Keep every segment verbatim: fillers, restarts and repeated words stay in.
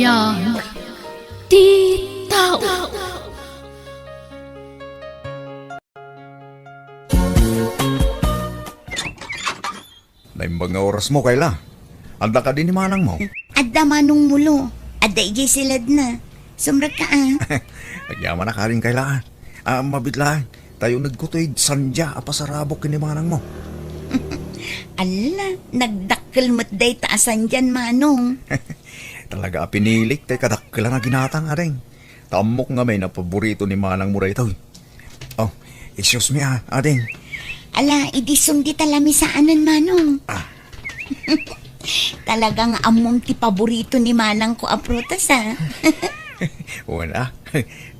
Biag ti tao. Naimbag nga orasmo, Kayla. Adda kadi ni manangmo? Adda, Manong Mulo. Adda idiay siledna. Sumrekka, a. Agyamanak, Ading Kayla, a. A, mabiit laeng. Ta unegko toy sandia a pasarabok ken ni manangmo. Ala, nagdakkel met dayta a sandian, Manong. Talaga a pinilik tay kadakkelan a ginatang, Ading. Ta ammok ngamin a paborito ni manangmo daytoy. Oh, excuse me, a, Ading. Ala, idi isun dita lamisaanan, Manong. A. Talaga nga ammom ti paborito ni manangko a prutas, a. Wen, a.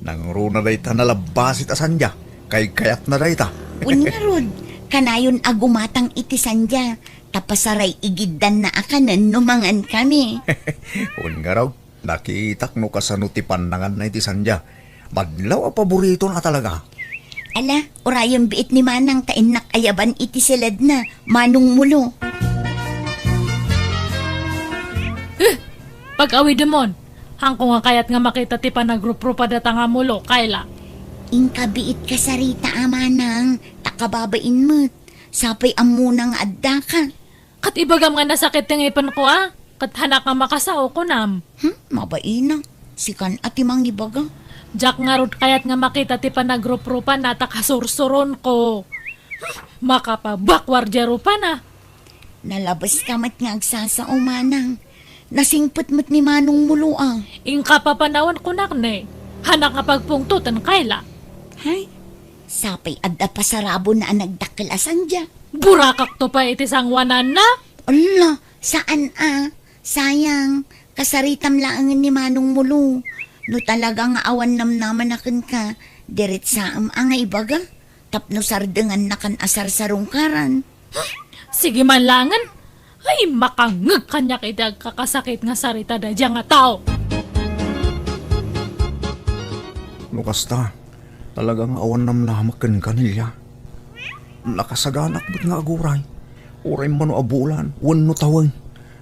Nangruna dayta nalabbasit a sandia. Kaykayatna dayta. Wen ngarud, kanayon a gumatang iti sandia. Ta pasaray-igiddanna a kanen no mangankami. Wen ngarud, nakitak no kasano ti pannanganna iti sandia. Madlaw a paboritona talaga. Ala, urayen biit ni manang ta innak ayaban iti siledna, Manong Mulo. Eh, pag-awidemon, haanko nga kayat nga makita ti panagruprupa data nga mulo, Kayla. Inka biit kasarita a manang, ta kababain met. Sapay ammona nga addaka. Ket ibagam nga nasakit ti ngipenko, a? Ket haanak nga makasao, kunam. Hmm, mabain a. Sikan a ti mangibaga. Diak ngarud kayat nga makita ti panagruprupanna ta kasursuronko. Hmm, makapabakwar diay rupana. Nalabeska met nga agsasao, manang. Nasingpet met ni Manong Mulo, a. Inka papanawon kunak ne. Haanak nga pagpungtoten, Kayla. Hay, sapay adda pasarabona a nagdakkel a sandia. Burakakto pay iti sangoananna? Ala, saan a. Sayang, kasaritam laengen ni Manong Mulo. No talaga nga awan namnamana kenka, diretsaem a nga ibaga. Tapno sardengannakan a sarsarungkaran. Sige man laengen. Ay, makangngeg kaniak iti agkakasakit nga sarita daydiay nga tao. No kasta, talaga nga awan namnamak kenka, Nelia. Nakasaganak met nga aguray. Uray mano a bulan, wenno tawen.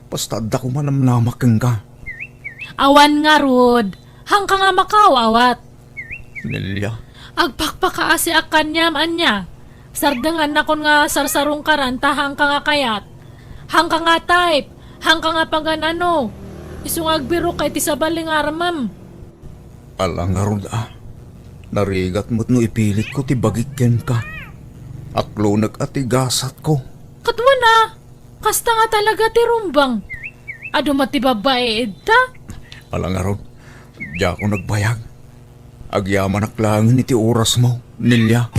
Basta adda koma namnamak kenka. Awan ngarud. Haanka nga makaawawat. Nelia. Agpakpakaasiak kaniam, ania? Sardengannakon nga sarsarungkaran ta haanka nga kayat. Haanka nga type. Haanka nga pagan-ano. Isu nga agbirokka iti sabali nga armem. Ala ngarud a. Narigat met no ipilitko ti bagik kenka. Aklonek a ti gasatko. Ket wen a. Kasta nga talaga ti rumbeng. Adu met ti babbai ita? Ala ngarud, diakon agbayag. Agyamanak laengen iti orasmo, Nelia.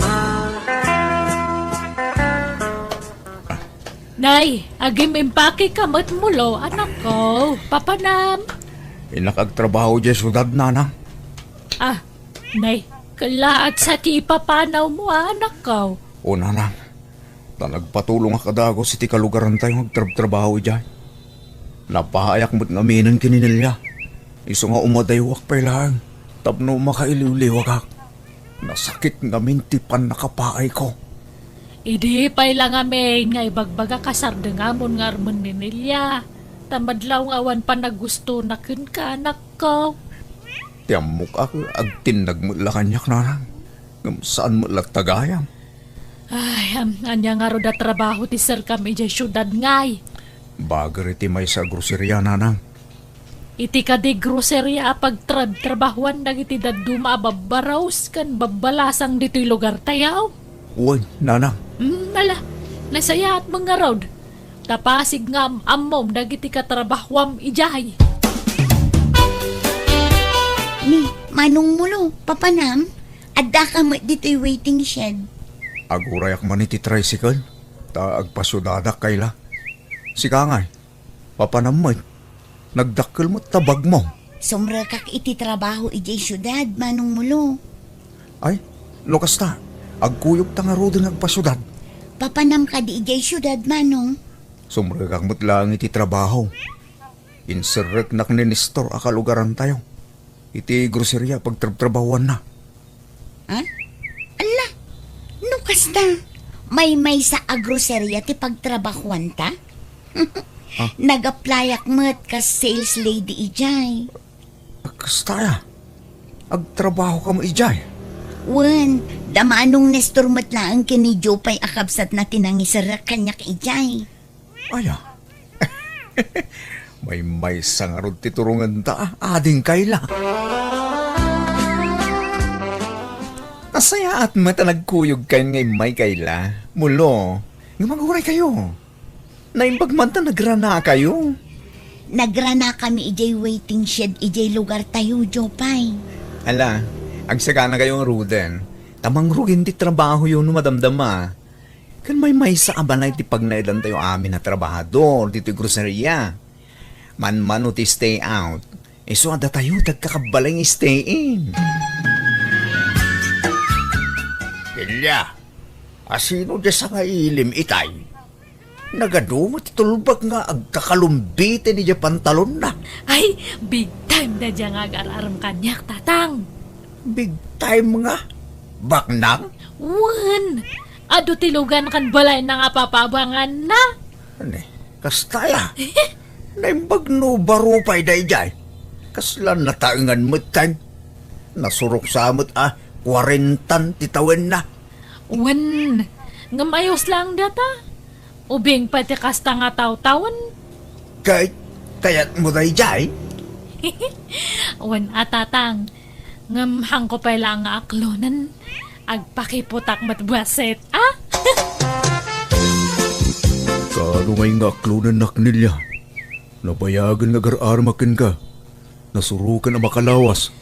Nay, agim-impakeka met mulo, anakko. Papanam. Innak agtrabaho diay siudad, nanang. Ah, nay, kellaat sa ti ipapanawmo, anakko. O, nanang. Ta nagpatulongak a dagus iti kalugarantayo nga agtrabtrabaho idiay. Napaayak met ngaminen ken ni Nelia. Isu nga umadaywak pay laeng tapno makailiwliwagak. Nasakit ngamin ti pannakapaayko. Idi pay la ngamin nga ibagbagak a sardengamon nga armen ni Nelia, ta madlaw nga awan panagustona kenka, anakko. Ti ammok a agtinnag met la kaniak, nanang. Ngem saan met latta gayam. Ay, am, ania ngarud a trabaho ti serkam idiay siudad ngay? Bager iti maysa a groceria, nanang. Iti kadi groceria a pagtrabtrabahuan dagiti dadduma a babbarus ken babbalasang ditoy lugartayo? Wen, nanang. Mm, ala, nasayaat met ngarud. Ta pasig nga am-ammom dagiti katrabahuam idiay. Ni, Manong Mulo, papanam? Addaka met ditoy waiting shed. Agurayak man iti tricycle, ta agpasiudadak kayla. Sika ngay, papanam met. Nagdakkel met ta bagmo. Sumrekak iti trabaho idiay siudad, Manong Mulo. Ay, no kasta, agkuyogta ngaruden nga agpasiudad. Papanam kadi idiay siudad, Manong? Sumrekak met laeng iti trabaho. Inserreknak ni Nestor a kalugarantayo iti groceria a pagtrabtrabahuanna. Ha? Ala, no kasta, maymaysa a groceria ti pagtrabahuanta? Ah. Nag-applyak met kas sales lady idiay. Kasta aya? Agtrabaho ka met idiay? Wen, da Manong Nestor met laeng ken ni Jopay a kabsatna ti nangiserrek kaniak idiay. Aya? Maymaysa ngarud ti turongenta, ading Kayla. Nasayaat met a nagkuyogkayon nga immay, Kayla. Mulo, nga maguray kayo. Naimbag man ta nagranakayo. Nagranakami idiay waiting shed idiay lugartayo, Jopay. Ala, agsagana kayo ngaruden. Ta mangrugin ti trabahoyo no madamdama. Ken maymaysa a balay ti pagnaedantayo amin a trabahador ditoy groceria. Manmano ti stay out, isu a datayo ti agkakabbalay nga stay in. Delia, asino diay sangailim itay? Nagadu met ti tulbag nga agkakalumbiten idiay pantalonna. Ay, big time da dia nga agar-arem kaniak, Tatang. Big time nga? Baknang? Wen, adu ti lugan ken balayna nga papabanganna. Ani, kasta aya? Naimbag no baro pay daydiay. Kasla nataengan met ken nasurok sa met a kuarentan ti tawenna. Wen, ngem ayos laeng data. Ubing pay ti kasta nga tawtawen. Kay, kayatmo daydiay? Wen a, Tatang. Ngem haanko pay laeng nga aklonen. Agpakiputak met buaset, a? Kaano ngay nga aklonennak, Nelia? Nabayagen nga agar-aremak kenka. Nasuroken a makalawas.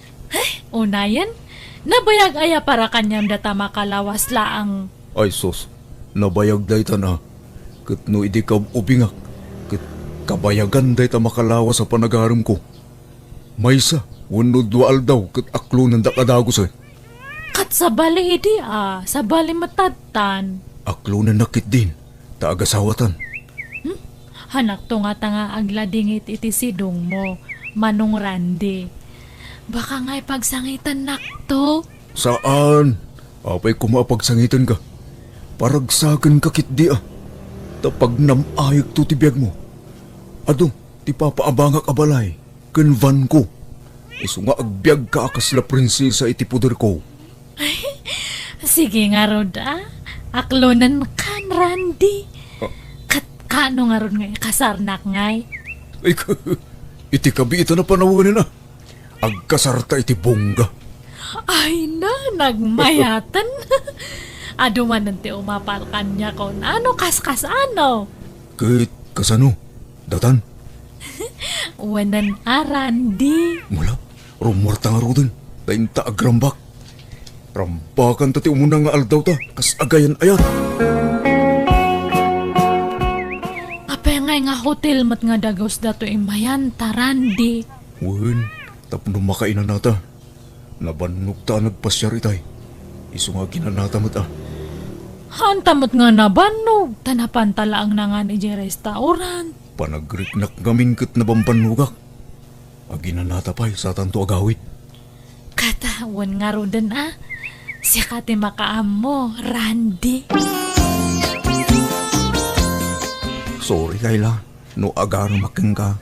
Unayen, nabayag aya para kaniam data makalawas laeng? Ay sus, nabayag daytan a. Ket no idi kaub-ubingak, ket kabayagan dayta makalawas a panagaremko. Maysa wenno dua aldaw ket aklonendak a dagusen. Ket sabali idi a, sabali met tattan. Aklonennak ketdin, ta agasawatan. Hmm? Hanakto ngata nga agladingit iti sidongmo, Manong Randy. Baka ngay pagsangitennakto? Saan. Apay koma a pagsangitenka? Paragsakenka ketdi a. Ta pagnam-ayekto ti biagmo. Adu ti papaabangak a balay ken vanko. Isu nga agbiagka a kasla prinsesa iti poderko. Ay, sige ngarud, a. Aklonenkan, Randy. Ah. Ket kaano ngarud nga ikasarnak ngay? Ay, iti kabiitan a panawen a. Agkasarta iti bongga. Ay na, nagmayaten. Adu manen ti umapal kaniak, no kasano? Ket kasano? Datan? Wen a, Randy. Mula, rummuarta ngaruden. Ta inta agrambak. Rambakanta ti umuna nga aldawta, kas agayan-ayat. Apay ngay nga hotel met nga dagus datoy immayan ta, Randy? Wen, tapno makainanata. Nabannogta a nagpasiar itay. Isu nga aginanata met a. Haanta met nga nabannog, ta napanta laeng nangan idiay restaurant. Panagriknak ngamin ket nabambannogak. Aginanata pay, satanto agawid. Ket wen ngaruden a, siaka ti makaammo, Randy. Sorry, Kayla, no agaremak kenka.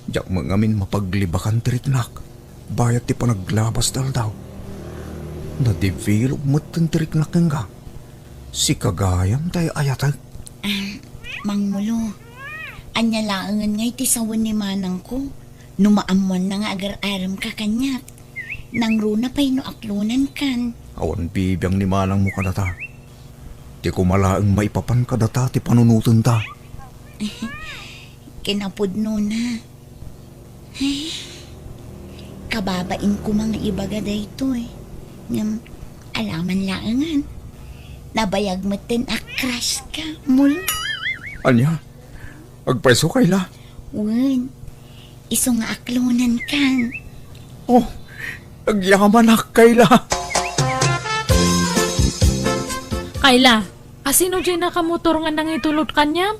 Diak met ngamin mapaglibakan ti riknak, bayat ti panaglabas ti aldaw. Na-develop metten ti riknak kenka. Sika gayam ti ay-ayatek. Ah, Mangmulo, ania laengen ngay ti sawen ni manangko no maammoanna nga agar-aremka kaniak? Nangruna pay no aklonenkan. Awan bibiang ni manangmo kadata. Ti koma laeng maipapan kadata ti panunotenta. Kinapudnona. Ay, kababain koma nga ibaga daytoy. Ngem, alaman laengen. Nabayag metten a crush ka, Mul. Ania? Agpayso, Kayla? Wen, isu nga aklonenkan. Oh, agyamanak, Kayla. Kayla, asino diay nakamotor nga nangitulod kaniam?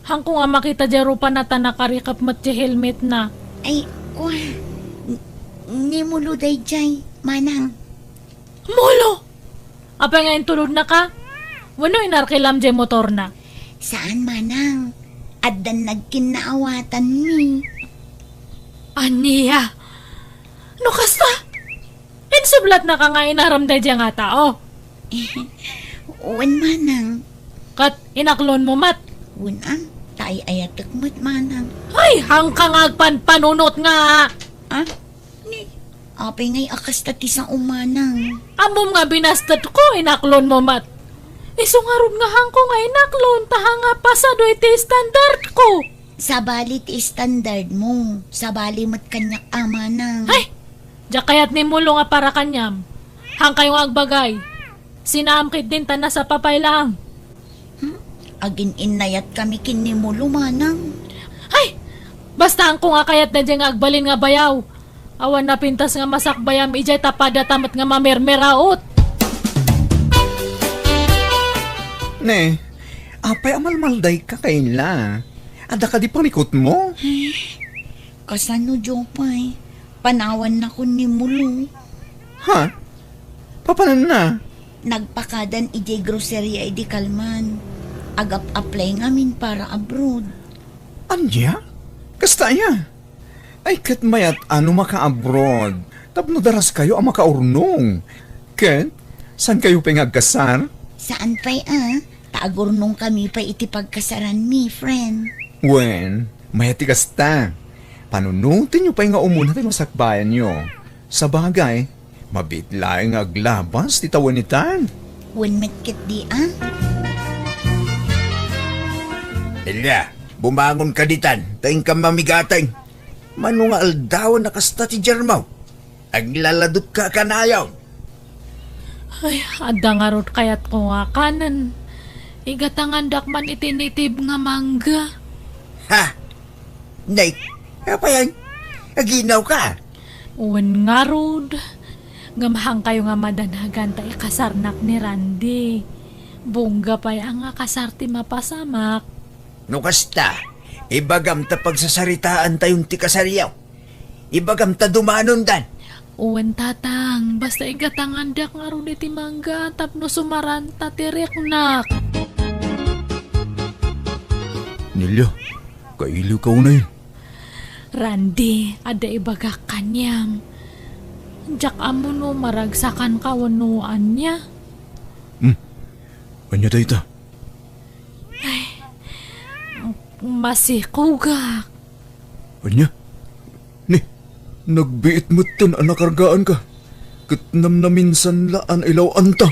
Haanko nga makita diay rupana ta nakarikep met ti helmetna. Ay, kua, n-, ni Mulo daydiay, manang. Mulo! Apay nga intulodnaka? Wenno inarkilam diay motorna? Saan, manang. Addan nagkinnaawatanmi. Ania? No kasta, insublatnaka nga inaram daydiay nga tao? Wen, manang. Ket inaklonmo met? Wen a, ta ay-ayatek met, manang. Ay, haanka nga agpanpanunot nga. Ah? Ni, apay ngay a kasta ti sao, manang? Ammom nga binastedko, inaklonmo met. Isu ngarud nga haanko nga inaklon, ta haan nga pasado iti standardko. Sabali ti standardmo, sabali met kaniak a, manang. Ay, diak kayat ni Mulo nga para kaniam. Haankayo nga agbagay. Sinaam ketdin ta nasapa pay laeng. Hmm? Agin-innayatkami ken ni Mulo, manang. Ay! Basta haanko nga kayat daydiay nga agbalin nga bayaw. Awan napintas nga masakbayam idiay ta padata met nga mamermeraot. Ne, apay a malmaldayka, Kayla? Adda kadi parikutmo? Ay, kasano, Jopay? Panawannakon ni Mulo. Ha? Papananna? Nagpakadan idiay groceria idi kalman. Agap-apply ngamin para abroad. Ania? Kasta aya? Ay, ket mayat a no maka-abroad tapno daraskayo a makaurnong. Ket, saankayo pay nga agkasar? Saan pay a, ta agurnongkami pay iti pagkasaranmi, friend. Wen, mayat ti kasta. Panunotenyo pay nga umuna ti masakbayanyo. Sabagay, mabiit laeng nga aglabas ti tawen itan. Wen met ketdi a. Elia, bumangonka ditan, ta inkam mamigateng. Mano nga aldawen a kasta ti diarmo? Aglaladutka a kanayon. Ay, adda ngarud kayatko nga kanen. Igatangandak man iti native nga mangga. Ha? Nay, apayan? Aginawka? Wen ngarud. Ngem haankayo nga madanagan ta ikasarnak ni Randy. Bungga pay a nga kasar ti mapasamak. No kasta, ibagam ta pagsasaritaantayon ti kasaryo. Ibagam ta dumanondan. Wen, Tatang, basta igatangandak ngarud iti mangga tapno sumaranta ti riknak. Nelia, kailiwka unay. Randy, adda ibagak kaniam. Diak ammo no maragsakanka wenno ania. Hmm. Ania dayta? Ay, masikogak. Ania? Ni, nagbiit metten a nakargaanka, ket namnaminsan la a nailaw-anta.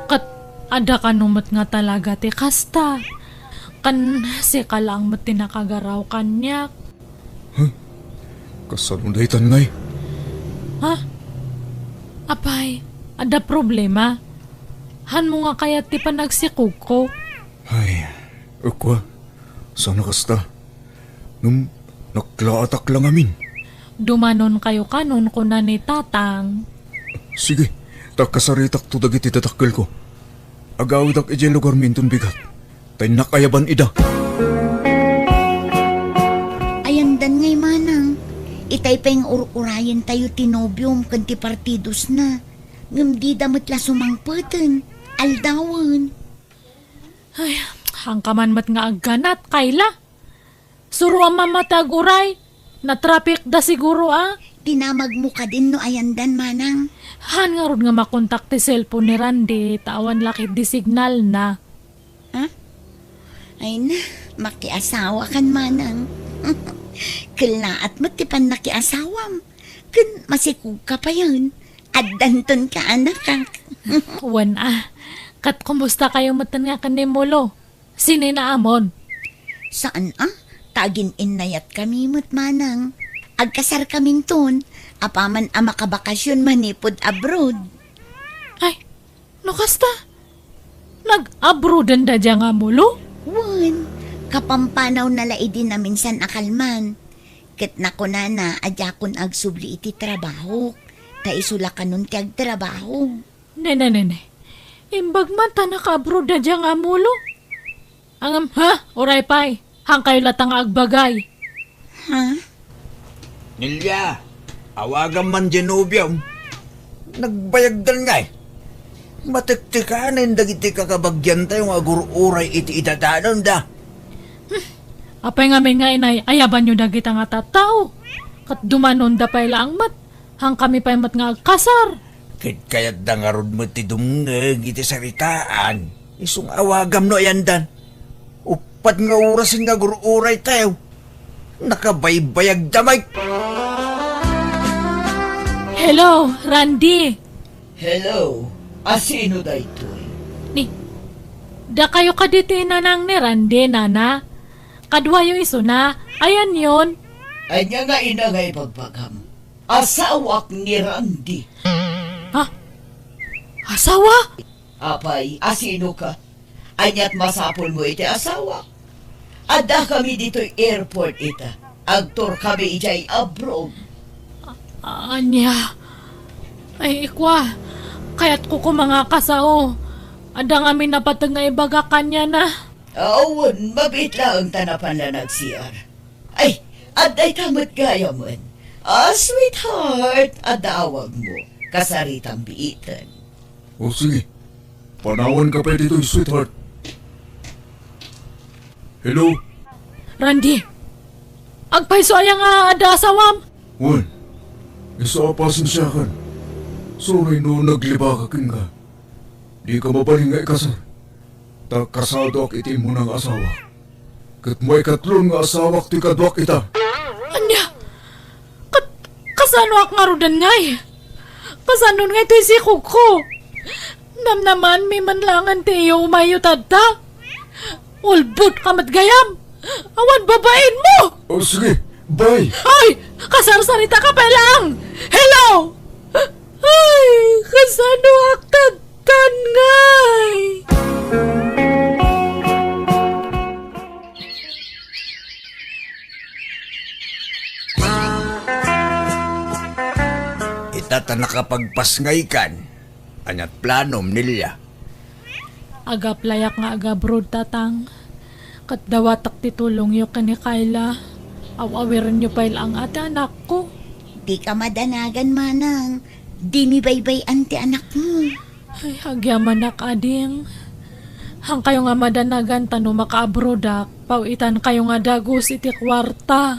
Ket adda kano met nga talaga ti kasta. Ken sika laeng met ti nakagaraw kaniak. Huh? Kasano daytan ngay? Ha? Apay, adda problema? Hanmo nga kayat ti panagsikogko? Ay, ukwa, saan a kasta? Ngem naklaatak la ngamin. Dumanonkayo kanon, kuna ni Tatang. Sige, ta kasaritakto dagiti dadakkelko. Agawidak idiay lugarmi inton bigat. Ta innak ayaban ida. Ayandan ngay, manang. Itay pay nga ur-urayentayo ti nobiom ken ti partidosna. Ngem dida met la sumangpeten. Aldawen. Ay, haanka man met nga agganat, Kayla. Suroam man met ti ag-uray. Natrapikda siguro a. Dinamagmo kadin no ayandan, manang. Haan ngarud nga makontak ti cellphone ni Randy ta awan la ketdi signalna. Ha? Ay na, makiasawakan, manang. Kellaat met ti pannakiasawam. Ken masikogka payen. Addanton kaanakak. Wen a. Ket kumustakayo metten nga ken ni Mulo? Sininaamon? Saan a? Ta agin-innayatkami met, manang. Agkasarkaminton, apaman a makabakasyon manipud abroad. Ay, no kasta, nag-abroaden daydiay nga Mulo? Wen, kapampanawna la idi naminsan a kalman. Ket nakunana a diakon agsubli iti trabahok, ta isu la kanon ti agtrabaho. Ne, ne, ne, ne. Imbag man ta naka-abroad daydiay nga Mulo. Ngem, ha? Uray pay. Haankayo latta nga agbagay. Ha? Nelia, awagam man diay nobiom. Nagbayagdan ngay. Matektekanen dagiti kakabagiantayo nga agur-uray iti idadanonda. Hmm. Apay ngamin nga inay-ayabanyo dagita nga tattao? Ket dumanonda pay laeng met. Hankami pay met nga agkasar. Ket kayatda ngarud met ti dumngeg iti saritaan. Isu nga awagam no ayandan. Uppat nga oras nga agur-uraytayo. Nakabaybayagda, Mike. Hello, Randy. Hello. A sino daytoy? Ni, dakayo kadi ti nanang ni Randy, nana? Kaduayo isuna. Ayanyon? Ania nga ina nga ibagbagam? Asawak ni Randy. Ha? Asawa? Apay, a sino ka? Ania't masapulmo iti asawa? Addakami ditoy airport ita. Agtour kami idiay abroad. A-, ania? Ay, ikwa, kayatko koma nga kasao. Adda ngamin napateg nga ibaga kaniana. Awan, mabiit laeng ta napan la nag-C R. Ay, adda ita met gayamen. Ah, sweetheart, adda awagmo. Kasaritam biiten. O sige, panawanka pay ditoy, sweetheart. Hello? Randy, agpayso aya nga adda asawam? Wen, isu a pasensiakan. Sorry no naglibaka kenka. Dika mabalin nga ikasar. Ta kasadoak iti immuna nga asawa. Ket maikatlon nga asawak ti kaduak ita. Ania? Kat-, kasanoak ngaruden ngay? Kasanon ngay toy sikogko? Namnamaanmi man laengen ti iyo umayyo tatta? Ulbodka met gayam! Awan babainmo! O, sige, bye! Ay! Kasarsaritaka pay laeng! Hello! Ay, kasanoak tattan ngay? Ita ta nakapagpasngaykan. Ania't planom, Nelia? Agaplayak nga agabroad, Tatang. Ket dawatek ti tulongyo ken ni Kayla. Aw-awirenyo pay laeng a ti anakko. Dika madanagan, manang. Dimi baybay-an ti anakmo. Ay, agyamanak, ading. Hankayo nga madanagan ta no makaabroadak, paw-itankayo nga dagus iti kuarta.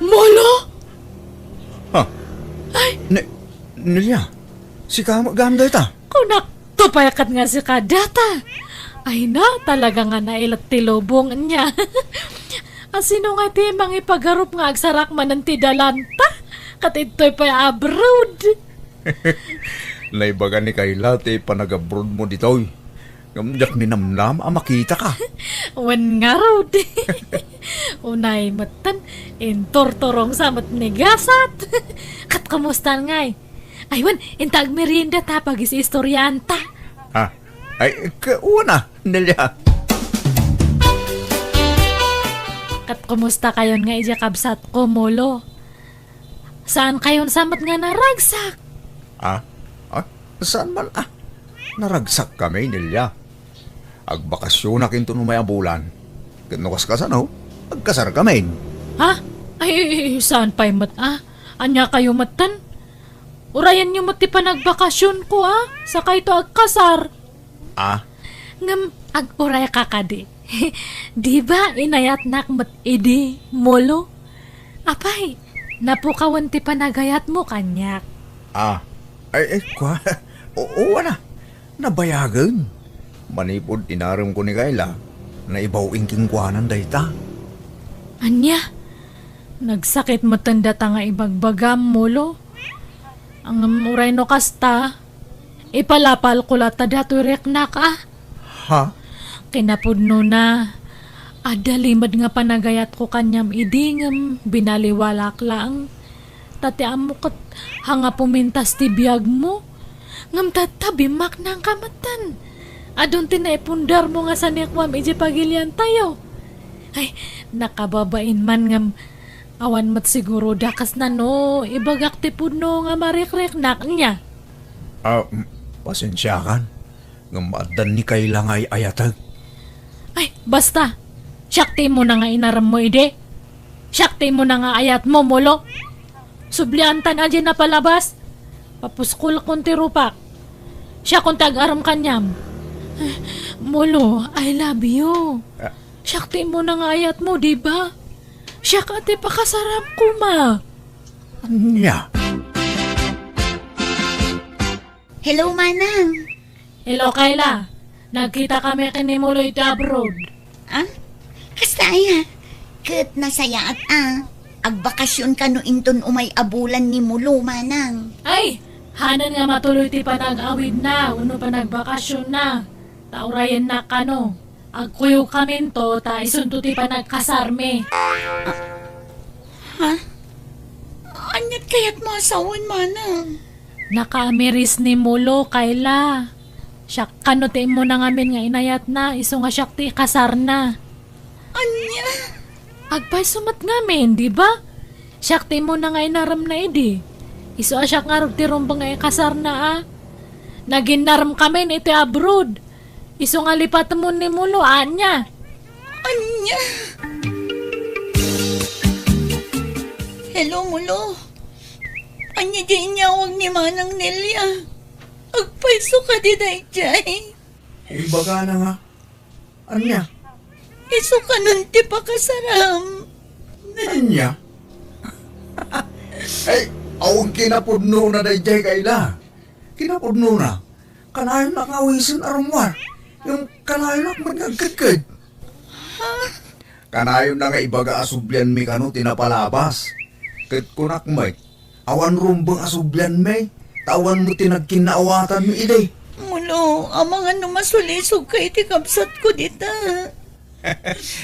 Molo? Ha? Ay! Ne-, Nelia, sika met gayam dayta? Kunak, tupay ket nga sika dayta. Ay na, talaga nga nailet ti lubong niya. A sino nga ti mangipagarup nga agsarak manen ti dalanta? Ket ditoy pay abroad. Naibaga ni Kayla ti panagabroadmo ditoy. Ngem diak ninamnama a makitaka. Wen ngarud. Unay metten, inturturongsa met ni gasat. Ket kumusta ngay? Ay, wen, inta agmerienda ta, pagis-istoriaanta. Ah, ay, kauna, Nelia. Ket kumusta kayon nga idiay kabsatko, Molo? Saan kayon sa met nga naragsak? Ah? Ah? Saan man, ah? Naragsak kami, Nelia. Agbakasyonak inton umay a bulan. Ket no kaskasano, agkasar kami. Ha? Ay, ay, ay, saan pay met, ah? Ania kayo metten? Urayenyo met ti panagbakasyonko, ah? Sakayto agkasar. Ah? Ngem ag-urayka kadi. Di ba inayatnak met idi, Molo? Apay, napukawen ti panagayatmo kaniak. Ah, ay, ay, kua-, oo, ana. Nabayagen. Manipud inaremko ni Kayla, naibaw-in kenkuana dayta. Ania? Nagsakit metten data nga ibagbagam, Molo? Ngem uray no kasta, ipalapalko latta datoy riknak, a. Ha? Kinapudnona, adda limed nga panagayatko kaniam idi ngem binaliwalak laeng. Ta ti ammo ket hanga pumintas ti biagmo. Ngem tatta, bimmaknangka metten. Adun ti naipundarmo nga sanikuam idiay pagiliantayo. Ay, nakababain man ngem awan met siguro dakesna no ibagak ti pudno nga marikriknak, nia. Ah, mm, pasensiakan. Ngem adda ni Kayla nga ay-ayateg. Ay, basta! Siak ti immuna nga inaremmo idi. Siak ti immuna nga ayatmo, Molo. Subliantan a diay napalabas. Papuskolkon ti rupak. Siakon ti agarem kaniam. Mulo, I love you. Ah. Siak ti immuna nga ayatmo, di ba? Siak a ti pakasaram koma. Ania? Hello, Manang. Hello, Kayla. Nagkita kami ken ni Mulo iti abroad. Ah? Kasta aya? Ket nasayaat a. Agbakasyon kano inton umay a bulan ni Mulo, Manang. Ay, hanan nga matuloy ti panag-awidna wenno panagbakasyon-na. Ta urayennak kano. Agkuyogkaminto ta isunto ti panagkasarmi. Ha? Aniat kayatmo a sawen, Manang? Nakaamiris ni Mulo, Kayla. Siak kano ti immuna ngamin nga inayatna, isu nga siak ti ikasarna. Ania? Agpayso met ngamin, di ba? Siak ti immuna nga inaremna idi. Isu a siak ngarud ti rumbeng nga ikasarna a. Naginnaremkamin iti abroad. Isu nga lipatemon ni Mulo, ania? Ania? Hello, Mulo. Ania di inyawag ni Manang Nelia? Agpayso kadi daydiay? Ibagana nga. Ania? Isu kanon ti pakasaram. Ania? Ay, awan kinapudnona daydiay, Kayla. Kinapudnona. Kanayon nga awisen a rummuar. Ngem kanayon met nga agkedked. Ha? Kanayon na nga ibaga a sublianmi kano ti napalabas. Ket kunak met, awan rumbeng a sublianmi, ta awan met ti nagkinnaawatanmi idi. Mulo, amangan no masulisogka iti kabsatko dita.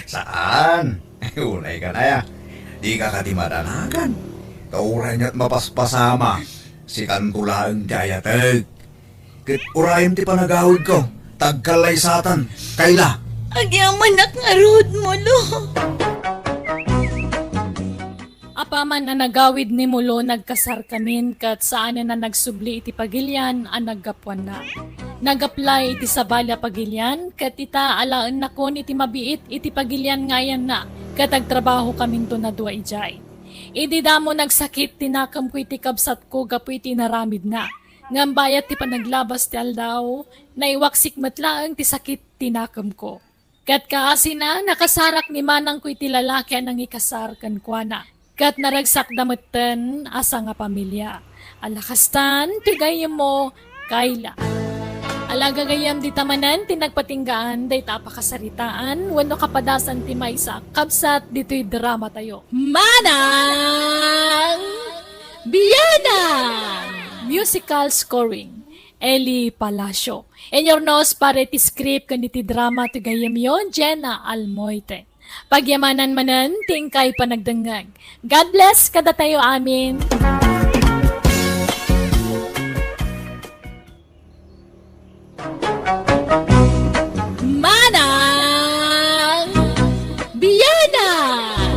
Saan? Unay ka na ya. Dika kadi madanagan. Ta uray met mapaspasama, sikanto laeng ti ayatek. Ket urayem ti panagawidko, ta agkallaysatan, Kayla. Agyamanak ngarud, Mulo. Apaman a nagawid ni Mulo, nagkasarkamin ket saanen a nagsubli iti pagilian a naggapuanna. Nag-apply iti sabali a pagilian ket ita alaennakon iti mabiit iti pagilian nga ayanna ket agtrabahokaminton a dua idiay. Idi damo nagsakit ti nakemko iti kabsatko gapu iti inaramidna. Ngem bayat ti panaglabas ti aldaw, naiwaksik met laeng ti sakit ti nakemko. Ket kaasina, nakasarak ni manangko iti lalaki a nangikasar kenkuana. Ket naregsakda metten a sangapamilia. Ala kastan ti gayyemmo, Kayla. Ala gagayyem, dita manen ti nagpatinggaan dayta a pakasaritaan wenno kapadasan ti maysa a kabsat ditoy dramatayo. Manang Bianang! Musical scoring, Eli Palacio. Inurnos para iti script ken iti drama ti gayyemyo, Jenna Almoite. Pagyamanan manen ti inkay panagdengngeg. God bless kadatayo amin. Manang Bianang!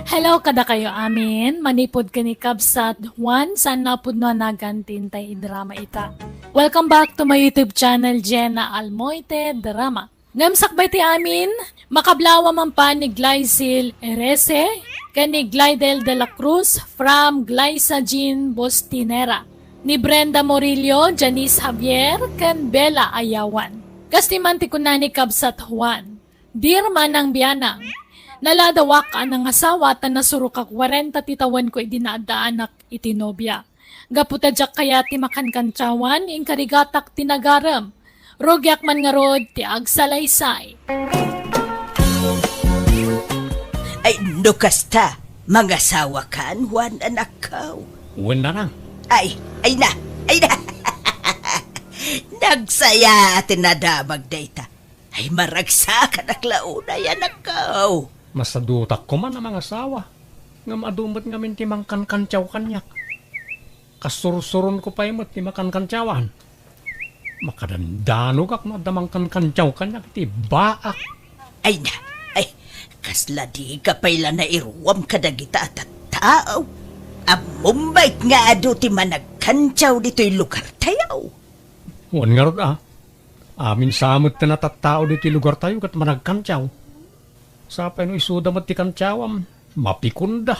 Hello kadakayo amin, manipud ken ni Kabsat Juan, saan a pudno a nagan ti intay idrama ita. Welcome back to my YouTube channel, Jenna Almoite Drama. Ngem sakbay ti amin, makablaaw a mangpan ni Glycil Erese ken ni Glidel de la Cruz from Glyza Jean Bostinera, ni Brenda Murillo, Janice Javier, ken Bella Ayawan. Kas ti man ti kuna ni Kabsat Juan, Dear Manang Bianang, naladawak a nangasawa ta nasurok a kwarenta ti tawenko idi naaddaanak iti nobia. Gapu ta diak kayat ti makankantiawan, inkarigatak ti nagarem. Rugiak man ngarud ti agsalaysay. Ay, no kasta, mangasawakan, Juan, anakko. Wen, nanang. Ay, ay na, ay na. Nagsaya ti nadamag dayta. Ay, maragsakanak la unay, anakko. Masadutak koma a mangasawa. Ngem adu met ngamin ti mangkankantiaw kaniak. Kasursuronko pay met ti makankantiawan. Makadandanogak no adda mangkankantiaw kaniak iti baak. Ay na, ay, kasla dika pay la nairuam kadagita a tattao. Ammom met nga adu ti managkantiaw ditoy lugartayo. Wen ngarud a, amin sa met ti natattao ditoy lugartayo ket managkantiaw. Sapay no isuda met ti kantiawam, mapikonda.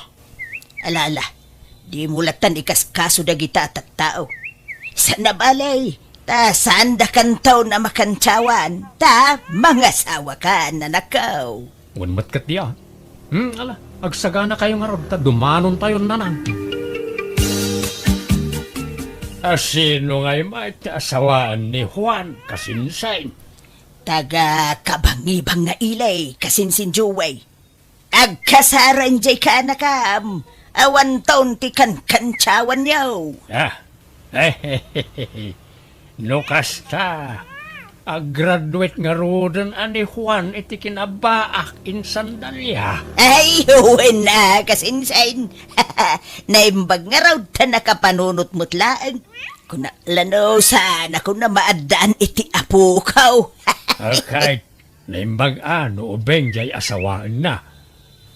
Ala, ala, dimo lattan ikaskaso dagita a tattao. Saan a bale, Ta saandakanto a makantiawan, ta mangasawakan, anakko. Wen met ketdi a. Hmm, ala, agsaganakayo ngarud ta dumanontayon, nanang. A, sino ngay met ti asawaan ni Juan, kasinsin? Taga Kabangibang nga ili, kasinsin Joey. Agkasareng jay kaanakam, awanton ti kankantiawanyo. Ah, no kasta, aggraduate ngaruden a ni Juan iti kinabaak insan Dalia. Ay, wen a, kasinsin. Naimbag ngarud ta nakapanunot met laeng. Kuna, lano, saan a kuna maaddaan iti apoko. Okay. Naimbag a no ubing jay asawaenna.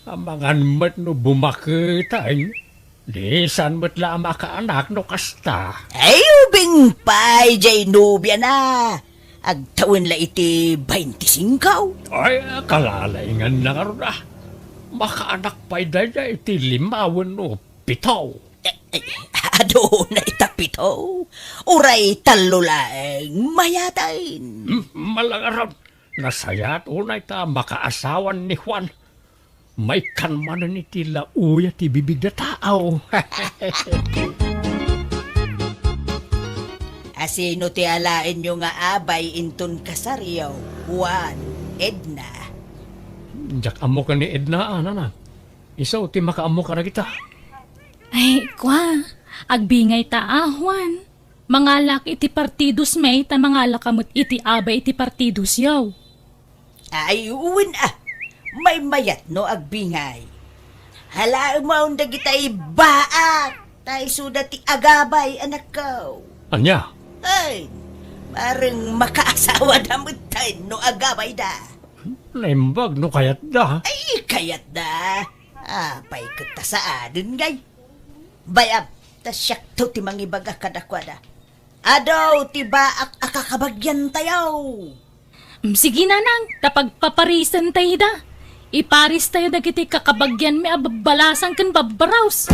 Amangan met no bumaketen, di saan met la a makaanak no kasta. Ay, ubing pay jay nobiana. Agtawen la iti baintisingko. Ay, kalalainganna ngarud a. Makaanak pay daydiay iti lima wenno pito. Eh, eh, aduna ita pito. Uray tallo laeng mayaten. Hmm, malangaron. Nasayaat unay ta makaasawan ni Juan. Maikkan manen iti laoya ti bibig a tao. A, sino ti alaenyo nga abay inton kasaryo, Juan, Edna? Diak ammo ken ni Edna, a, nana. Isu ti makaammo kadagita. Ay, kua, agbingayta a, Juan. Mangalak iti partidosmi ta mangalaka met iti abay iti partidosyo. Ay, wen a, maymayat no agbingay. Halaemon dagitay baak, ta isuda ti agabay, anakko. Ania? Ay, bareng makaasawada metten no agabayda. Naimbag no kayatda. Ay, kayatda. Apay ket ta saanen ngay? Bayam, ta siakto ti mangibaga kadakuada. Adu ti baak a kakabagiantayo. Mm, sige, nanang, ta pagpaparisentayo da. Iparistayo dagiti kakabagianmi a babbalasang ken babbarus.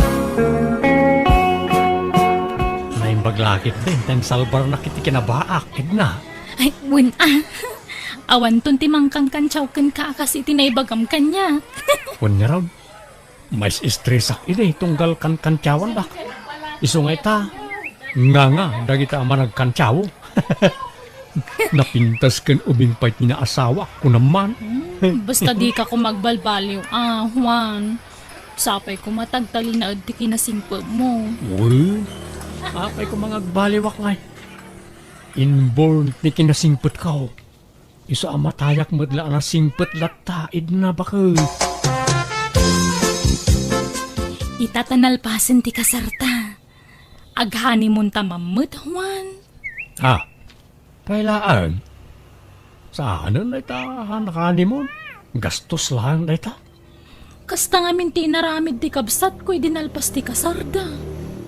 Naimbag la ketdi ta insalbarnak iti kinabaak, Edna. Ay, wen a. Awanton ti mangkankantiaw kenka a kas iti naibagam kaniak. Wen ngarud, mais-estresak idi tunggal kankantiawandak. Isu ngay ta, nganga dagita a managkantiaw. Napintas ken ubing pay ti naasawak, kunam man. Hmm, basta dika koma agbalbaliw a, Juan. Sapay koma ta agtalinaed ti kinasingpetmo. Wen, apay koma nga agbaliwak ngay. Inborn ti kinasingpetko. Isu a matayak met la a nasingpet latta, Edna, baket. Ita ta nalpasen ti kasarta. Aghanimunta man met, Juan. Ah, pay laeng? Saanen dayta a nag-honeymoon? Gastos laeng dayta. Kasta ngamin ti inaramid ti kabsatko idi nalpas ti kasarda.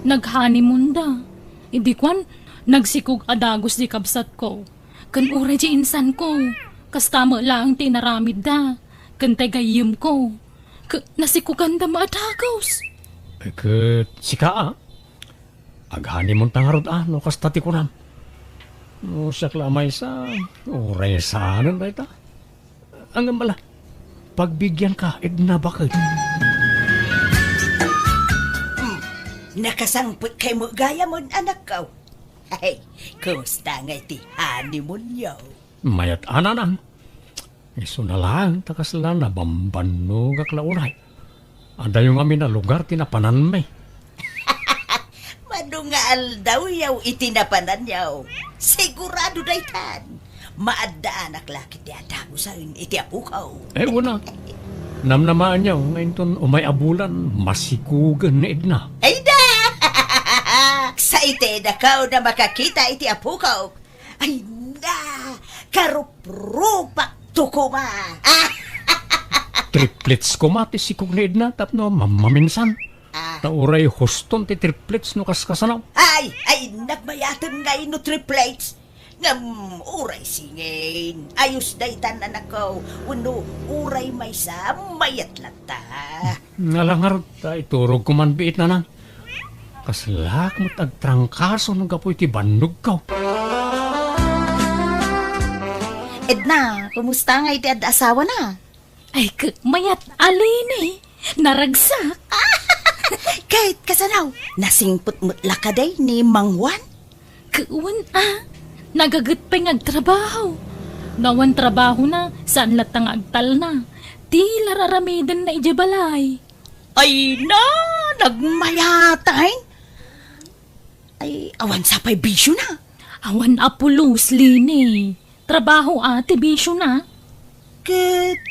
Nag-honeymoonda. Idi kuan, nagsikog a dagus ti kabsatko. Ken uray ti insanko, kasta met laeng ti inaramidda, ken ti gayyemko, ket nasikoganda met a dagus. Eh, ket sika a, aghoneymoonta ngarud a, no kasta ti kunam. No siak la a maysa, uray saanen dayta. Ngem ala, pagbigianka, Edna, baket. Hmm, nakasangpetkay met gayam, anakko. Ay, kumusta ngay ti honeymoonyo? Mayat a, nanang. Isuna laeng ta kasla nabambannogak la unay. Adayo ngamin a lugar ti napananmi. Mano nga aldawyo iti napananyo? Sigurado daytan. Maaddaanak la ket ti adagusen iti apoko. Eh, wen a. Namnamaenyo nga inton umay a bulan, masikogen ni Edna. Ay da! Excited ako na makakita iti apoko. Ay na! Karuprupak to koma! Triplets koma ti sikog ni Edna tapno mam-, maminsan. Ah. Ta uray huston ti triplets no kaskasano. Ay, ay, nagmayaten ngay no triplets. Ngem uray singin, ayos daytan, anakko, wenno uray maysa, mayat latta. Ala ngarud, ta iturogko man biit, nanang. Kaslak met agtrangkaso no gapu iti bannogko. Edna, kumusta nga iti adda asawana? Ay, ket mayat a Leni. Naragsak. Ket kasano? Nasingpet met la kadi ni Mang Juan? Ket wen a, nagaget pay nga agtrabaho. No awan trabahona, saan latta nga agtalna. Ti la raramidenna idiay balay. Ay na, nagmayat a. Ay, awan sa pay bisiona. Awan a pulos, Leni. Trabaho a ti bisiona. Ket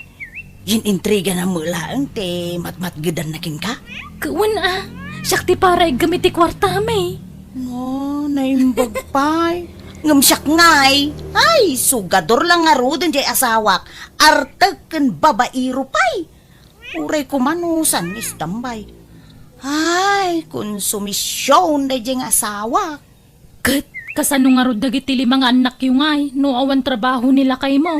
inintrigana met laeng ti matmatgedanna kenka? Ket wen a, siak ti para iggem iti kuartami. No, naimbag pay. Ngem siak ngay, ay, sugador la ngaruden diay asawak. Artek ken babaero pay. Uray koma no saan nga istambay. Ay, konsumision daydiay nga asawa. Ket kasano ngarud dagiti lima nga annakyo ngay no awan trabaho ni lakaymo?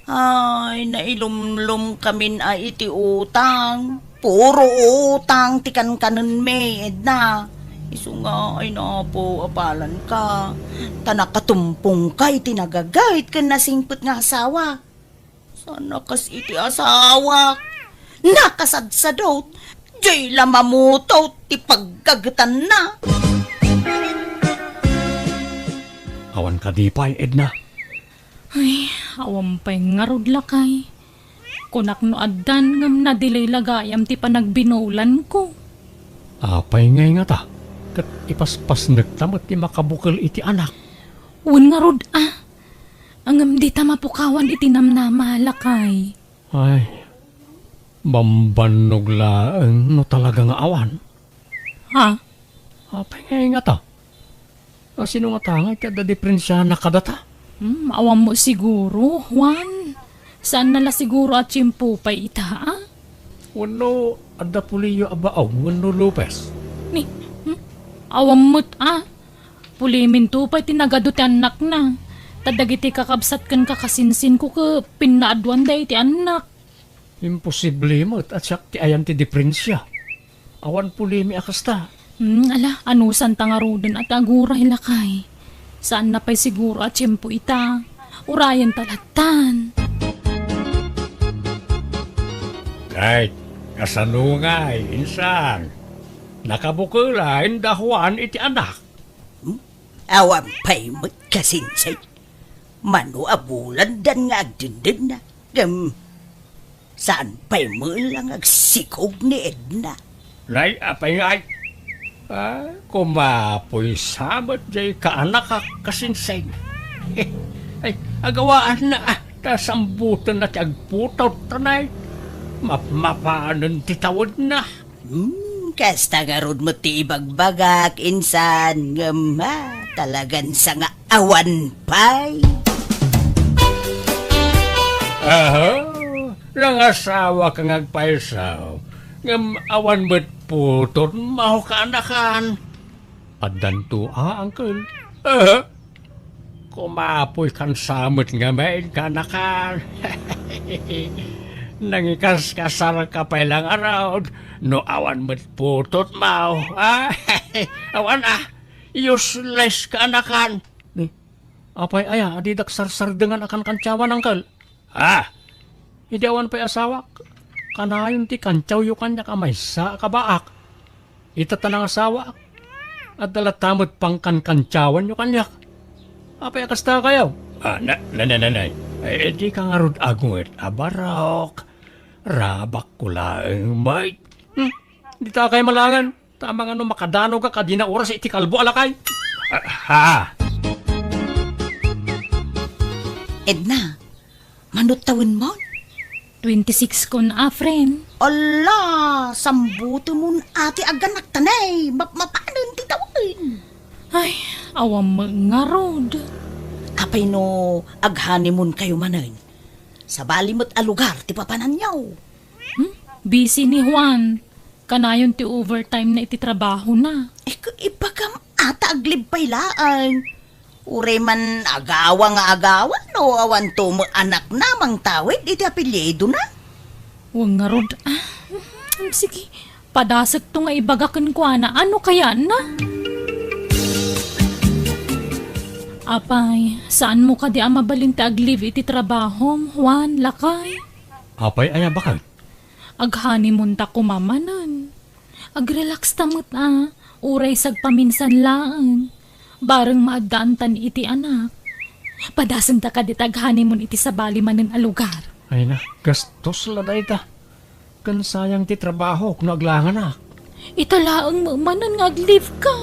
Ay, nailumlom kamin a iti utang. Puro utang ti kankanenmi, Edna. Isu nga, ay, napo, apalanka. Ta nakatumpongka iti nagaget ken nasingpet nga asawa. Sana kas iti asawak. Nakasadsadot. Diay la mamutot ti paggagetanna. Awan kadi pay, Edna? Ay, awan pay ngarud, lakay. Kunak no addan ngem na-delay la gayam ti panagbinulanko. Apay ngay ngata? Ket ipaspasnekta met ti makabukel iti anak. Wen ngarud a. Ngem dita mapukawan iti namnama, lakay. Ay, bambannog laeng no talaga nga awan. Ha? Apay ngay ngata? A, sino ngata nga iti adda diprensiana kadata? Hmm, awan mo siguro, Juan. Saan na la siguro a tiempo pay ita, a? Wenno adda puliyo a baog wenno Lopez? Ni, hmm? Awan met, a? Puliminto pay ti nagadu ti annakna. Ta dagiti kakabsat ken kakasinsinko ket pinnaaduanda iti annak. Imposible met a siak ti ayan ti diprensia. Awan pulimi a kasta. Hmm, ala, anusanta ngaruden a ti aguray, lakay. Saan na pay siguro a tiempo ita. Urayen ta lattan. Kay, kasano ngay, insan? Nakabukela inda Juan iti anak? Hmm? Awan pay met kasinsin. Mano a bulandan nga agdendengna. Ngem, saan pay met la nga agsikog ni Edna? Nay, apay ngay? Ah, kumapoy sa met diay kaanakak kasinsin. Ay, agawaanna, ah, ta sambutenna ti agputot, tanay. Mapmapanen ti tawedna. Hmm, kasta ngarud met ti ibagbagak, insan, ngem, ah, talagan sa nga awan pay. Aha, nangasawaka nga agpayso, ngem awan met putot maw kaanakan. Addanto a, uncle. Aha. Kumapoy kan sa met ngamin kaanakan. Nangikaskasarka pay la ngarud no awan met putot maw. Ah, awan a. Useless kaanakan. Ni, apay aya a didak sarsardengan a kankantsawan, uncle? Ah, idi awan pay asawak, kanayon ti kantiawyo kaniak a maysa a kabaak. Ita ta nangasawak, adda latta met pangkankantsawanyo kaniak. Apay a kasta kayo? Ah, na, na, na, na, na. Ay, di ka ngarud aguet a barok. Rabakko laeng met. Hmm? Di ta kay malangan. Tama nga no makadanog a kadina oras iti kalbo a lakay. Ah, ha? Edna, mano tawenmon? Twenty-six kon a, friend. Ala, sambutemon a ti aganak tanay, mapmapanen ti tawen. Ay, awan met ngarud. Apay no aghanimon kayo manen? Sabali met a lugar ti papananyo. Hmm? Busy ni Juan. Kanayon ti overtime na iti trabaho na. Eh, ku-, ibagam ata aglibpay laeng. Uray man agawa nga agawa no awan to met anakna mangtawid iti apelyido na. Wen ngarud, ah, mm, sige, padasek to nga ibaga kenkuana, ano kaya na? Apay, saanmo kadi a mabalin ti ag-leave iti trabahom, Juan, lakay? Apay aya, baket? Ag-honeymoon ta koma manen. Ag-relax ta met a, uray sagpaminsan laeng. Bareng maaddaantan iti anak. Padasenta kadi ta ag-honeymoon iti sabali manen a lugar. Ay na, gastos la dayta. Ken sayang ti trabahok no aglanganak. Ita laeng met manen nga ag-leave ka.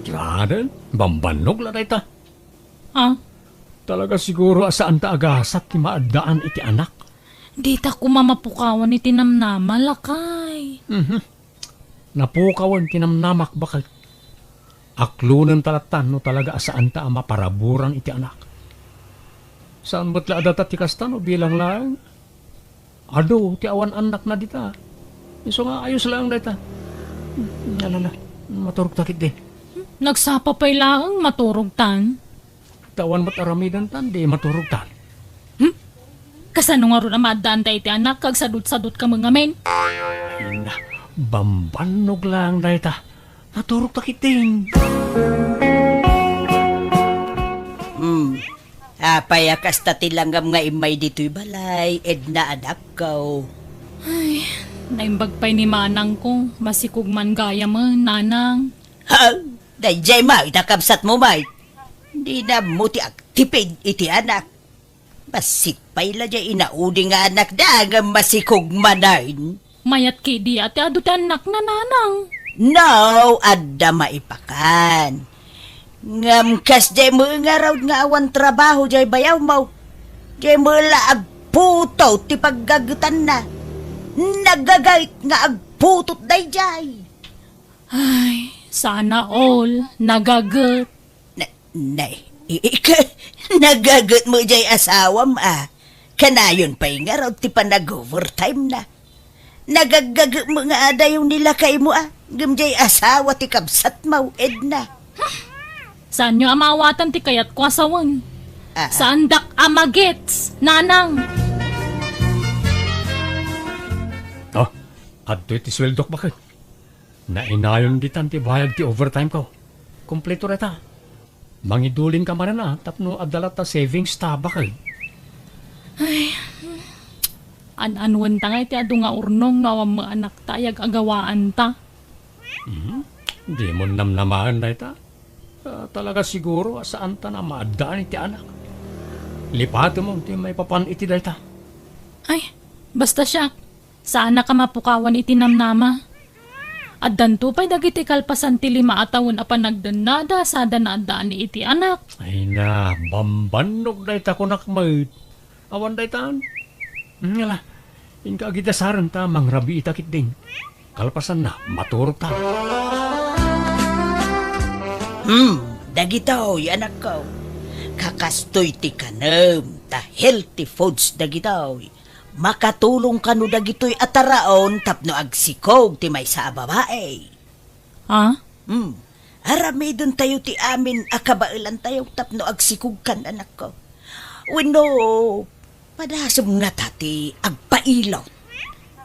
Graden, bambannog la dayta. Ah? Talaga siguro a saan ta agasat ti maaddaan iti anak. Dita koma mapukawan iti namnama, lakay. Mhm. Napukawen ti namnamak, baket. Aklonen ta latta no talaga a saan ta a maparaburan iti anak. Saan met la a data ti kasta no bilang laeng? Adu ti awan annakna dita. Isu nga ayos laeng dayta. Alala, maturog ta ketdi. Nagsapa pay laeng, maturog tan. Ta awan met aramidentan, di maturog tan. Hmm? Kasano ngarud a maaddaan dayta iti anak, kag sadut-sadut ka met ngamin? Ay na, bambannog laeng dayta. Maturog ta ketdin. Hmm. Apay a kasta ti langam nga immay ditoy balay, Edna, anakko? Ay, naimbag pay ni manangko, masikog man gayamen, nanang. Ha? Daydiay met, ita kabsatmo met. Dina ammo ti agtipid iti anak. Bassit pay la diay inaudi nga anakda, ngem masikog manen. Mayat ketdi a ti adu ti annakna, nanang. No, adda maipakan. Ngem kasdiay met ngarud nga awan trabaho diay bayawmo. Diay met la agputot ti paggagetanna. Nagaget nga agputot daydiay. Ay, sana all nagaget. Na, nay, i-, ika, nagaget met diay asawam a. Kanayon pay ngarud ti panag-overtime na. Nagaggaget met nga adayo ni lakaymo a, ngem diay asawa ti kabsatmo, Edna. Saanyo a maawatan ti kayatko a sawen. Ah, ah. Saandak a magets, nanang. Oh, adtoy ti sueldok, baket. Nainayon ditan ti bayag ti overtime ko. Kompleto dayta. Mangiduling ka manen a, tapno adda latta savings ta, baket. Ay, an-anuen ta nga iti adu nga urnong no awan met anakta ay ag-agawaan ta. Mhm. Di mo namnamaen dayta. Ah, talaga siguro a saan ta na maaddaan iti anak. Lipatem ti maipapan iti dayta. Ay, basta siak. Saanak a mapukawan iti namnama. Addanto pay dagiti kalpasan ti lima a tawen a panagdennada sada naaddaan iti anak. Ay na, bambannog dayta kunak met. Awan daytan. Ngala, inka agidasaren ta mangrabii ta ketdin. Kalpasanna, maturog ta. Hmm, dagitoy, anakko. Kakastoy ti kanem, ta healthy foods dagitoy. Makatulong kano dagitoy a taraon tapno agsikog ti maysa a babai. Ah? Hmm. Aramidentayo ti amin a kabaelantayo tapno agsikogkan, anakko. Wenno, padasem ngata ti agpailot?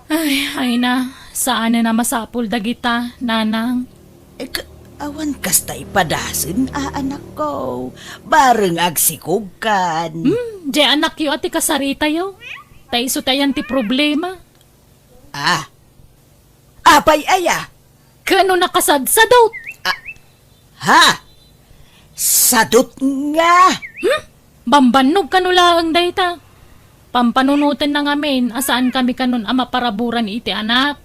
Ay, ay na, saanen a masapul dagita, nanang. Eh, ka-, awan kasta ipadasen a, anakko. Bareng agsikogkan. Hmm, diay anakyo a ti kasaritayo. Ta isu ti ayan ti problema. Ah. Apay aya? Kano nakasadsadot? Ah. Ha? Sadot nga. Hmm? Bambannog kano laeng dayta. Pampanunotenna ngamin a saankami kanon a maparaburan iti anak.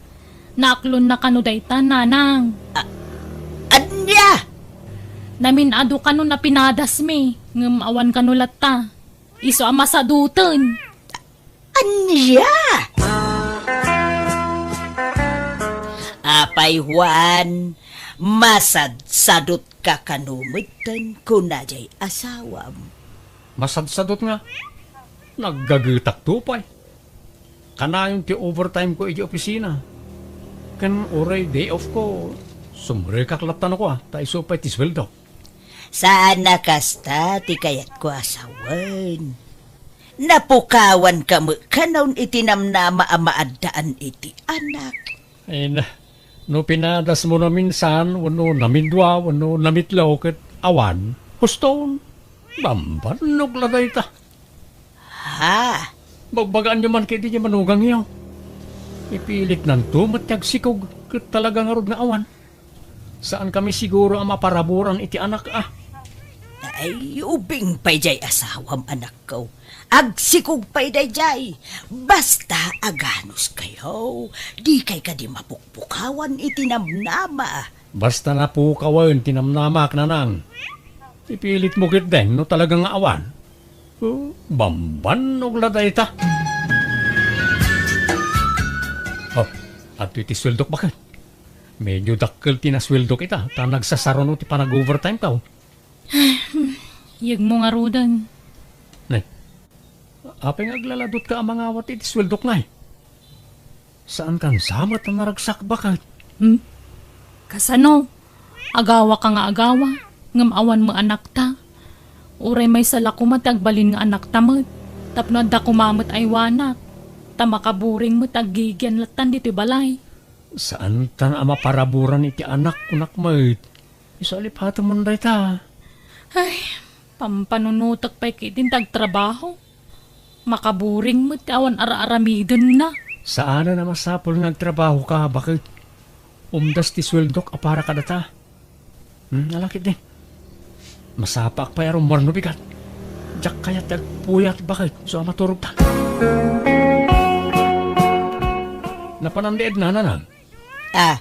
Naaklonna kano dayta, nanang. A-, ania? Namin-adu kano a pinadasmi, ngem awan kano latta. Isu a masadoten. Ania? Apay, Juan, masadsadot ka kano metten, kuna diay asawam. Masadsadot nga, naggagetakto pay. Kanayon ti overtime ko iti opisina. Ken uray day off ko, sumrekak latta no kua, ta isu pay ti sueldo. Saan a kasta ti kayatko a sawen. Napukawanka met kanon iti namnama a maaddaan iti anak. Ay na, no pinadasmo naminsan, wenno namidua, wenno namitlo, ket awan, huston. Bambannog la dayta. Ha? Bagbagaanyo man ketdi diay manugangyo. Ipilitnanto met ti agsikog ket talaga ngarud nga awan. Saankami siguro a maparaburan iti anak a. Ay, ubing pay diay asawam, anakko. Agsikog pay daydiay. Basta aganuskayo, dikay kadi mapukpukawan iti namnama. Basta napukawen ti namnamak, nanang. Ipilitmo ketdin no talaga nga awan. Oh, bambannog la dayta. Oh, adtoy ti sueldok, baket. Medyo dakkel ti nasueldok ita, ta nagsasaruno ti panag-overtimeko. Yegmo ngaruden. Nay, apay nga aglaladutka a mangawat iti sueldok, nay? Saankan sa met a naragsak, baket? Hmm? Kasano? Agawaka nga agawa, ngem awan met anakta. Uray maysa la koma ti agbalin nga anakta met, tapno adda koma met aywanak, ta makaburing met aggigian lattan ditoy balay. Saantan a maparaburan iti anak, kunak met. Isu a lipatem man dayta. Ay, pampanunotek pay ketdin ti agtrabaho. Makaburing met ti awan ara-aramidenna. Saanen a masapul nga agtrabahoka, baket. Umdas ti sueldok a para kadata. Hmm, ala ketdin. Masapaak pay a rummuar no bigat. Diak kayat ti agpuyat, baket, isu a maturogta. Napanan ni Edna, nanang? Ah,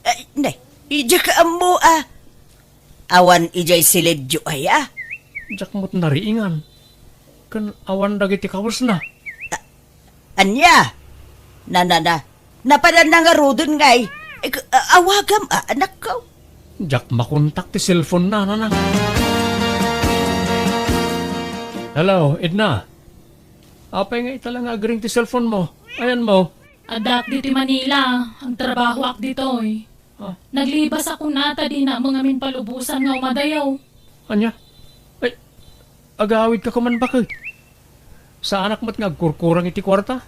ay, nay, diak ammo, ah. Awan idiay silidyo aya? Diak met nariingan. Ken awan dagiti kawesna. Ania? Na, na, na. Napadanna ngaruden ngay. Eh, k-, a-, awagam, a, anakko. Diak makontak ti cellphone-na, nanang. Hello, Edna. Apay nga ita la nga agring ti cellphone-mo? Ayanmo? Addaak ditoy Manila, agtrabahoak ditoy. Ah. Naglibasakon ta dinameng amin palubosan nga umadayo. Ania? Ay, agawidka koma, baket. Saanak met nga agkurkurang iti kuarta.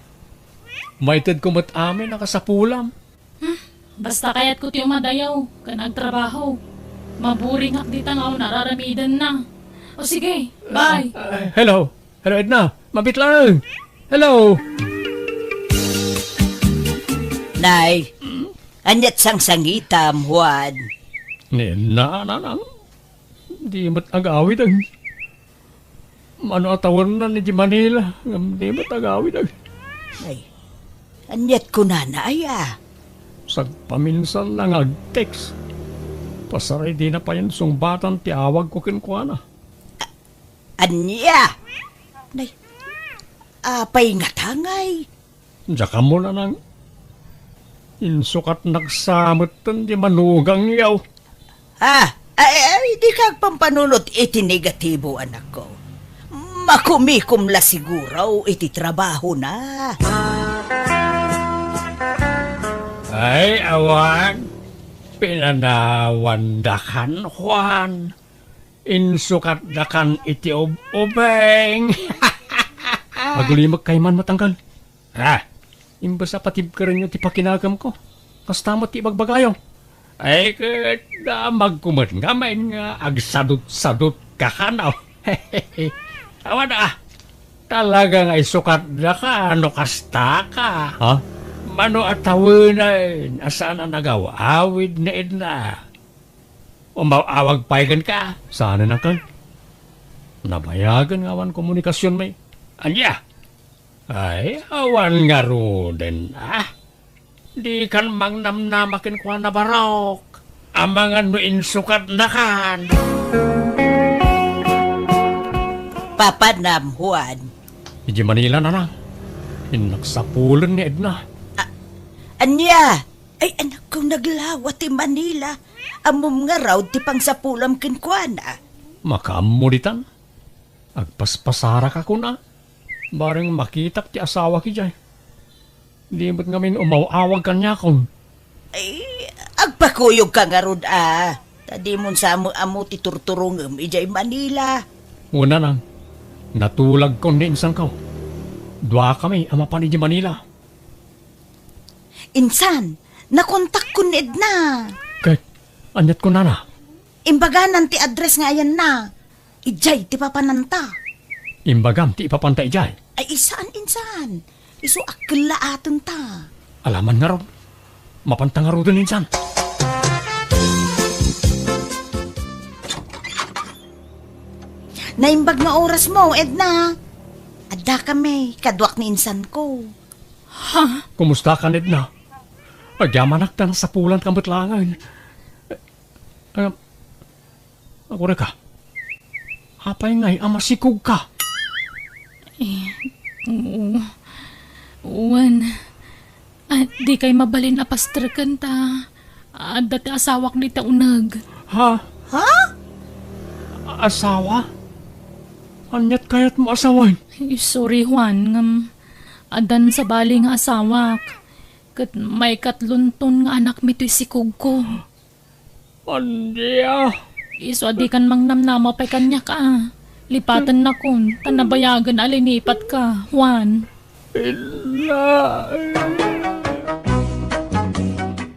Maitedko met amin a kasapulam. Hmm, basta kayatko ti umadayo ken agtrabaho. Maburingak dita nga awan ara-aramidenna. O sige, bye. Ah, ah, hello. Hello, Edna. Mabit laeng. Hello. Nay, ania't sangsangitam, Juan? Ni Edna, nanang. Di met agawid, ay. Mano a tawennan idiay Manila, ngem di met agawid, ay. Ay, ania't kunana, aya? Sagpaminsan la nga ag-text. Pasaray dina payen sungbatan ti awagko kenkuana. Ania? Nay, apay ngata ngay? Diak ammo, nanang. Insukatnak sa metten di manugangyo. Ah, ay, ay, dika agpampanunot iti negatibo, anakko. Makumikom la siguro iti trabahona. Ay, awan. Pinanawandakan, Juan. Insukatdakan iti ub-ubing. Agulimek kayman met, angkel. Ha? Imbes a patibkerenyo ti pakinagamko, kasta met ti ibagbagayo. Ay, ket damagko met ngamin nga agsadutsadutka kano. Awan a, talaga nga isukatdaka no kastaka. Ha? Mano a tawenen a saan a nagaw-awid ni Edna? Umaw-awag pay kenka? Saanen, angkel. Nabayagen nga awan komunikasionmi. Ania? Ay, awan ngaruden, a. Dikan mangnamnama kenkuana, barok. Amangan no insukatnakan. Papanam, Juan. Idiay Manila, nanang. Innak sapulen ni Edna. A-, ania? Ay, anakko, naglawa ti Manila. Ammom ngarud ti pangsapulam kenkuana. Makaammo ditan. Agpaspasaraka, kuna. Bareng makitak ti asawak idiay. Di met ngamin umaw-awag kaniakon. Ay, agpakuyogka ngarud a. Ta dimon sa ammo ti turturongem idiay Manila. Wen, nanang, natulagkon ni insanko. Duakami a mapan idiay Manila. Insan, nakontakkon ni Edna. Ket, ania't kunana? Imbaganan ti address nga ayanna. Idiay ti papananta. Imbagam ti ipapanta idiay? Ay, saan insan. Isu a kellaatenta. Alaman ngarud. Mapanta ngaruden insan. Naimbag nga oras mo, Edna. Adda kami, kaduak ni insan ko. Ha? Kumusta ka, Edna? Agyamanak ta nasapulan ka met laengen. Eh, eh, Agureka. Apay ngay a masikog ka? Eh, oo. Wen, ah, di kay mabalin a pastreken ta adda ti asawak dita uneg. Ha? Ha? Asawa? Aniat kayat mo asawen? Eh, sorry, Juan, ngem addan sabali nga asawak. Ket maikatlonton nga anakmi toy sikogko. Ania? Isu a dikan mangnamnama pay kaniak a. Lipatennakon, ta nabayagen a linipatka, Juan. Ina.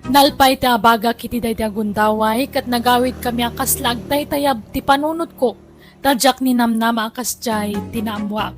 Nalpay ti abagak iti daydi a gundaway, ket nagawidkami a kasla agtaytayab ti panunotko, ta diak ninamnama a kasdiay ti naammoak.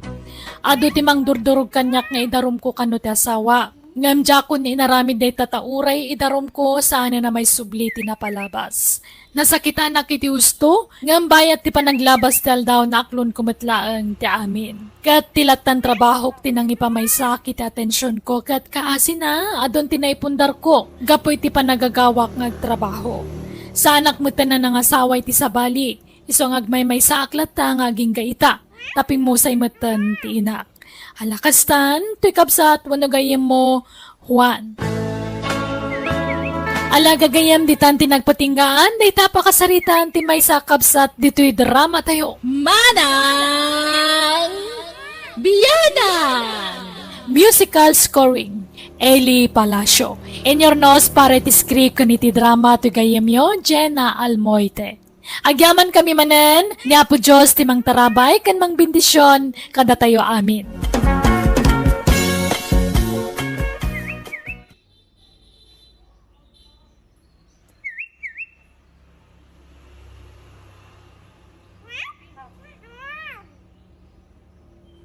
Adu ti mangdurdurog kaniak nga idarumko kano ti asawa. Ngem diakon inaramid dayta ta uray idarumko, saanen a maisubli ti napalabas. Nasakitanak iti husto, ngem bayat ti panaglabas ti aldaw, naaklonko met laeng ti amin. Ket ti lattan trabahok ti nangipamaysa iti atensionko, ket kaasina, adun ti naipundarko gapu iti panagagawak nga agtrabaho. Saanak metten a nangasawa iti sabali, isu nga agmaymaysaak latta nga agingga ita, ta pimmusay metten ti inak. Ala kastan, toy kabsat wenno gayyemmo, Juan. Ala gagayyem, ditan ti nagpatinggaan dayta a pakasaritaan ti maysa a kabsat ditoy dramatayo. Manang Bianang! Musical scoring, Eli Palacio. Inurnos para iti script ken iti drama toy gayyemyo, Jenna Almoite. Agyamankami manen, ni Apo Dios ti mangtarabay ken mangbendision kadatayo amin.